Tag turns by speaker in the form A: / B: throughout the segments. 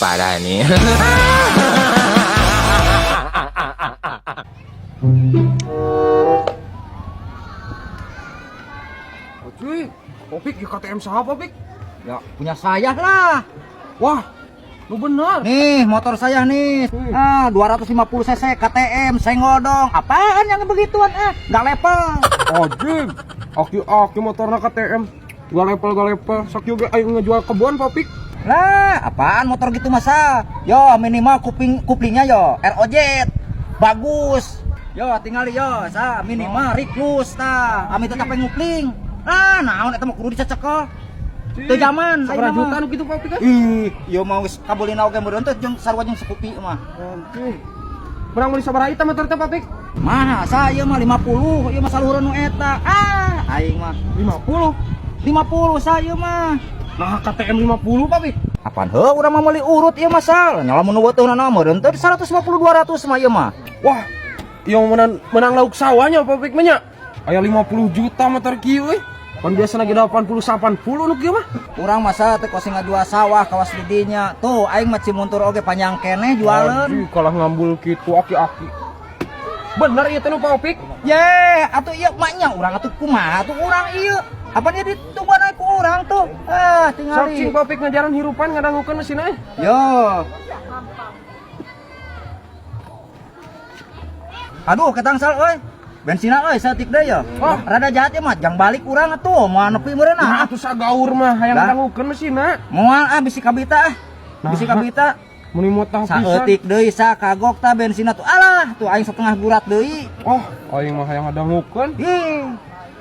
A: Parah nih.
B: Oh, cuy, Opik di KTM siapa, Pik?
C: Ya, punya saya lah.
B: Wah, lu benar.
C: Nih, motor saya nih. Ah, 250 cc KTM, senggol dong. Apaan yang begituan ah? Nggak level.
B: Anjing, aki-aki motorna KTM. Gak level, gak level. Sok juga aing ngejual kebun, Popik.
C: Lah, apaan motor gitu masa? Yo, minimal kuping kuplingnya yo ROJ. Bagus. Yo, tinggal yo, sa minimal Reklus tah. Ami tetap ngupling. Ah, naon eta mah kudu dicecekel. Teu zaman
B: Sabaraha
C: ayeuna mah.
B: juta nu kitu, Popik? Eh?
C: Ih, yo mau geus kabulina oge meureun teh jeung sarua jeung sekupi mah.
B: Anjing. Menang meuli sabaraha ieu motor teh, Popik?
C: Mah, saya mah 50, ieu mah saluhureun nu eta. Ah, aing mah
B: 50.
C: 50 saya mah.
B: Nah, KTM 50, Popik.
C: Apaan heuh urang mah meuli urut ieu mah sal. Nya lamun nu weuteunana meureun teh 150 200 mah ieu mah.
B: Wah, ieu menang menang lauk sawahnya, Popik mah nya. Aya 50 juta motor kieu euy. Pan biasa lagi 80 80 nu kieu mah.
C: Urang masa teh kos ngajual sawah kawas di dinya. Tuh aing mah Cimuntur oge panjang keneh jualeun.
B: Anjing, kalah ngambul kitu aki-aki. Bener ieu teh nu Popik?
C: Ye, atuh ieu maknya urang atuh kumaha atuh urang ieu. Apa dia ditungguan ku urang tuh? Ah,
B: Sok cing
C: tingali.
B: Popik ngajaran hirupan ngadangukeun mesin euy.
C: Yo. Aduh, ketang sal euy. Bensina euy saeutik deui ya.
B: Wah.
C: Rada jahat ya mah, jang balik urang atuh, moal nepi meureun
B: Nah,
C: ah.
B: atuh sagaur mah hayang
C: Lah.
B: ngadangukeun mesinna.
C: Moal ah bisi kabita ah. Bisi
B: Nah.
C: kabita.
B: Meni motah pisan.
C: Saeutik deui sa kagok ta bensina tuh. Alah, tuh aing setengah gurat deui.
B: Oh, aing mah hayang ngadangukeun.
C: Ih.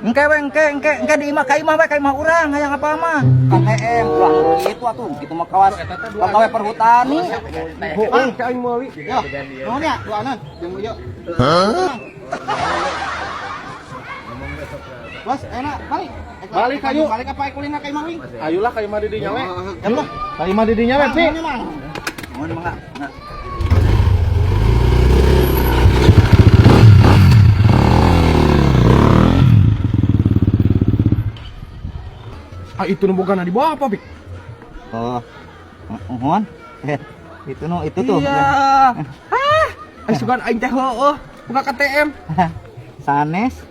C: Engke we engke engke engke di imah ka imah we ka imah urang hayang apa mah. KTM ulah kitu atuh, kitu mah kawas pegawai perhutani.
B: Heueuh, ke aing meuli.
D: Yo, nuhun ya, duanan, jeung ieu. Bos, enak, balik.
B: Balik, ayo.
D: Balik apa kulina ka imah wing?
B: Ayolah ka imah di dinya we.
D: Kan lah.
B: Ka imah di dinya we, Pi.
C: Nuhun mangga. Nah.
B: Ah, itu nu bogana di bawah apa, Pik?
C: Oh. Nuhun. Itu nu itu tuh.
B: Iya. Ah, aing sugan aing teh heueuh, buka KTM.
C: Sanes.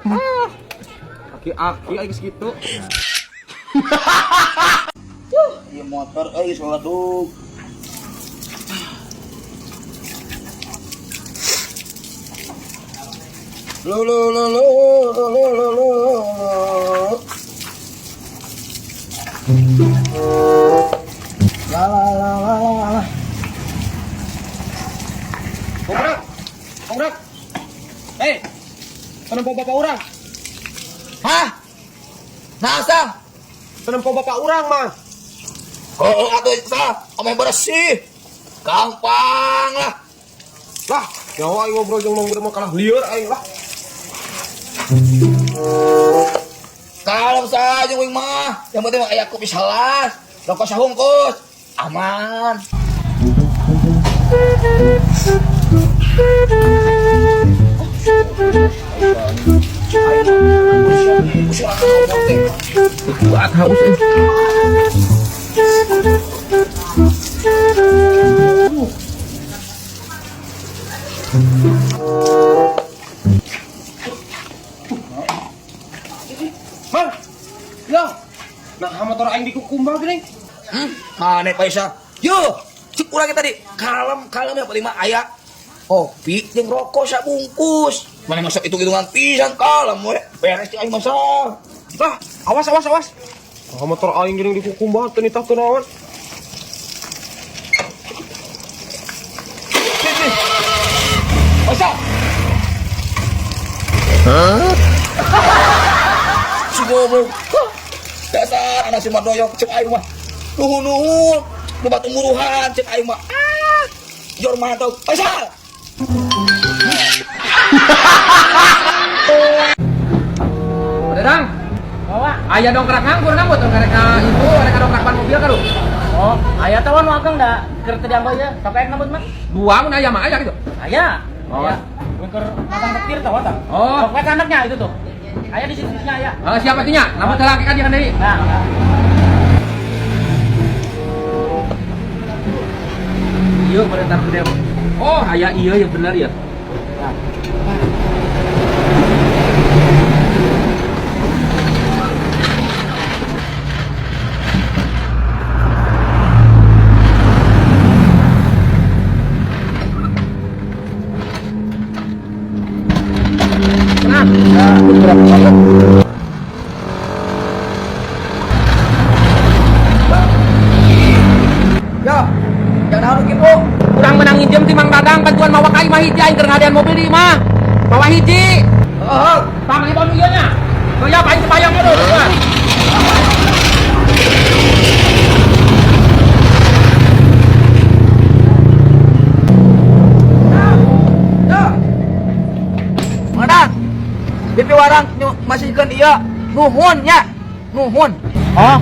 B: Aki-aki aing geus kitu.
C: Ieu motor euy saladug.
D: Lo lo lo lo lo lo lo lo.
C: La la la la la la.
B: Kobrak. Kobrak. Hei. Penempo bapak urang.
A: Hah? Nasa?
B: Penempo bapak urang mah.
A: Oh, atuh sah, omeh bersih. Gampang lah.
B: Lah, nyawa aing ngobrol jeung Mang mah kalah lieur aing lah.
A: Kalau saja wing mah, yang penting mah aya kopi salas, rokok sahungkus, aman.
B: Kuat haus euy. Mang. Yo. Nah, motor aing dikukumbah geuning.
A: Aneh Pak Isa. Yo, cek urang tadi. Kalem, kalem yang penting mah aya kopi jeung rokok sabungkus. Mana masuk hitung-hitungan pisan kalem we. Beres cek aing mah sah.
B: Lah, awas awas awas. Ah, motor aing geuning dikukumbah teu nitah teu naon.
A: Masa? Hah? Si goblok. Huh. Dasar anak si Madoyok cek aing mah. Nuhun-nuhun, nu batu muruhan cek aing mah. Ah, jor mantau. Faisal.
E: Dadang. Bawa. Aya dongkrak nganggur nambut dongkrak itu mereka dongkrak ban mobil kan lu.
F: Oh, aya teh wan akang da keur teu dianggo ieu. Sok aya nambut mah.
E: Dua mun aya mah aya gitu.
F: Aya.
E: Oh.
F: Aya. Keur matang petir tah tah.
E: Oh.
F: Sok we anaknya itu tuh. Aya di situ nya aya.
E: Oh, siapa nya? Nambut heula kan jangan deui.
F: Nah, nah.
E: Bentar bedel. Oh, aya iya ya bener ya. Nah.
A: Ya, jangan harus gitu.
E: Kurang menang nginjem ti Mang Dadang bantuan mawa ka imah hiji aing keur ngadean mobil di imah. Mawa hiji.
A: Heeh.
E: Tah mani bonu ieu nya. Heuh ya aing kebayang mah tuh.
A: Ya. Mang Dadang. BP warang masihkeun ieu. Nuhun nya. Nuhun.
F: Oh,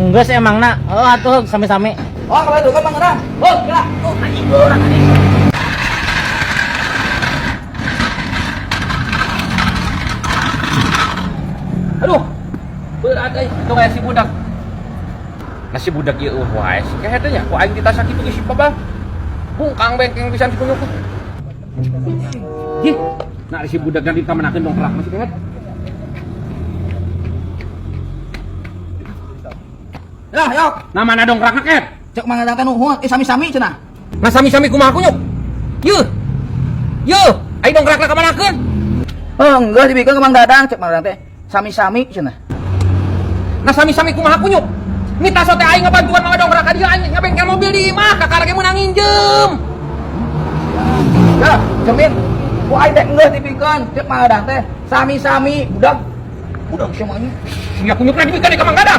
F: enggak sih emang nak. Oh, atuh sami-sami.
A: Oh, kalau itu kan Mang Dadang. Oh, gerak. Oh, anjing urang anjing.
E: Aduh. Berat euy, itu kayak si budak. Nah si budak ieu eueuh wae si kehed nya. Ku aing ditasa kitu geus si babal. Bungkang bengkeng pisan si kunyuk. Ih, nah si budak ganti kamanakeun dongkrak mah si kehed.
A: Ya, yok.
E: Nah mana dongkrakna kehed?
A: Cek Mang Dadang teh nuhun, sami-sami cenah.
E: Nah sami-sami kumaha kunyuk? Yeuh. Yeuh, aing dongkrakna kamanakeun?
A: Oh, enggak dibikeun ke Mang Dadang, cek Mang Dadang teh sami-sami cenah.
E: Nah sami-sami kumaha kunyuk? Mita sote aing ngabantuan mawa dongkrak ka dieu aing ngabengkel mobil di imah kakara ge meunang nginjem.
A: Ya, cemin. Ku aing teh enggeus dibikeun, cek Mang Dadang teh sami-sami budak. Budak sia mah anjing.
E: Sia kunyukna dibikeun ka Mang Dadang.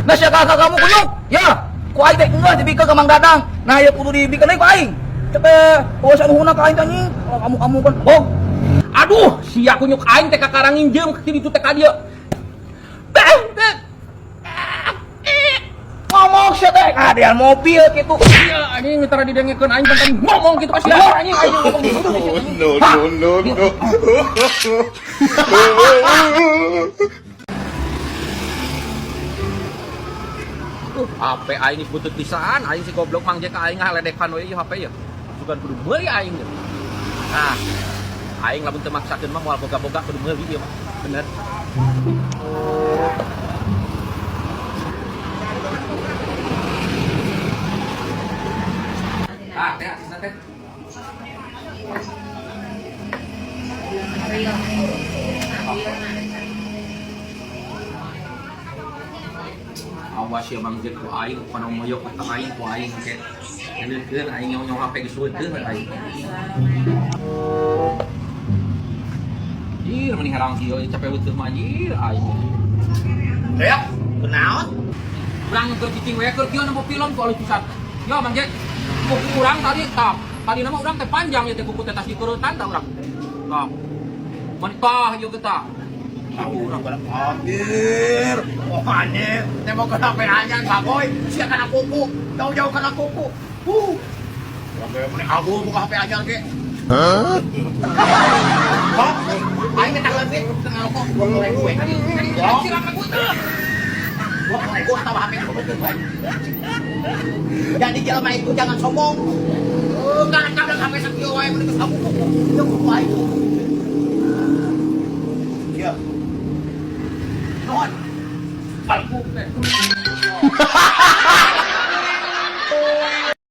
A: Nah sia kakak kamu kunyuk. Ya, ku aing teh enggeus dibikeun ka Mang Dadang. Nah, ieu kudu dibikeun deui ku aing. Cek teh, eueuh sanuhunna ka aing teh anjing. Kalau kamu-kamu kan bohong.
E: Aduh, sia kunyuk aing teh kakara nginjem ke ditu teh ka dieu. Beh, beh.
A: Ngomong sia teh kadean mobil kitu.
E: Sia anjing mitra didengekeun aing tentang ngomong kitu ka sia anjing aing ngomong gitu.
D: No, no, no, no.
E: HP aing geus butut pisan, aing si goblok Mang Jek aing ngaledekan we ieu HP ieu. Sugan kudu meuli aing ieu. Nah, aing lamun teu maksakeun mah moal boga-boga kudu meuli ieu mah. Bener. Ah, teh atisna teh. Awas ya Mang Jek ku aing kana moyok ka aing ku aing ke. Ngeunkeun aing nyong-nyong HP geus leuteung we aing. Ih, mending harang kieu capek leuteung mah anjir aing.
A: Ya, kunaon?
E: Urang keur cicing we keur kieu nempo film ku alus pisan. Yo Mang Jek, kuku urang tadi tah. Tadi nama urang teh panjang ya teh kuku teh tas dikeureutan tah urang. Tah. Mentah ieu ge tah.
A: Urang anjir. Oh anjir, tembok ke HP anyar bagoy, sia kana kuku, jauh-jauh kana kuku. Huh. Urang ge meni aku buka HP anyar ge. Hah? Aing teh leutik teu ngarokok 20.000 we.
E: Siram aku teh.
A: 20.000 atau HP aku betul. Jadi jelema itu jangan sombong. Kadang-kadang HP sakieu wae meni geus aku kuku. Ieu kuku aing. Ya. Nuhun.
E: Palku teh.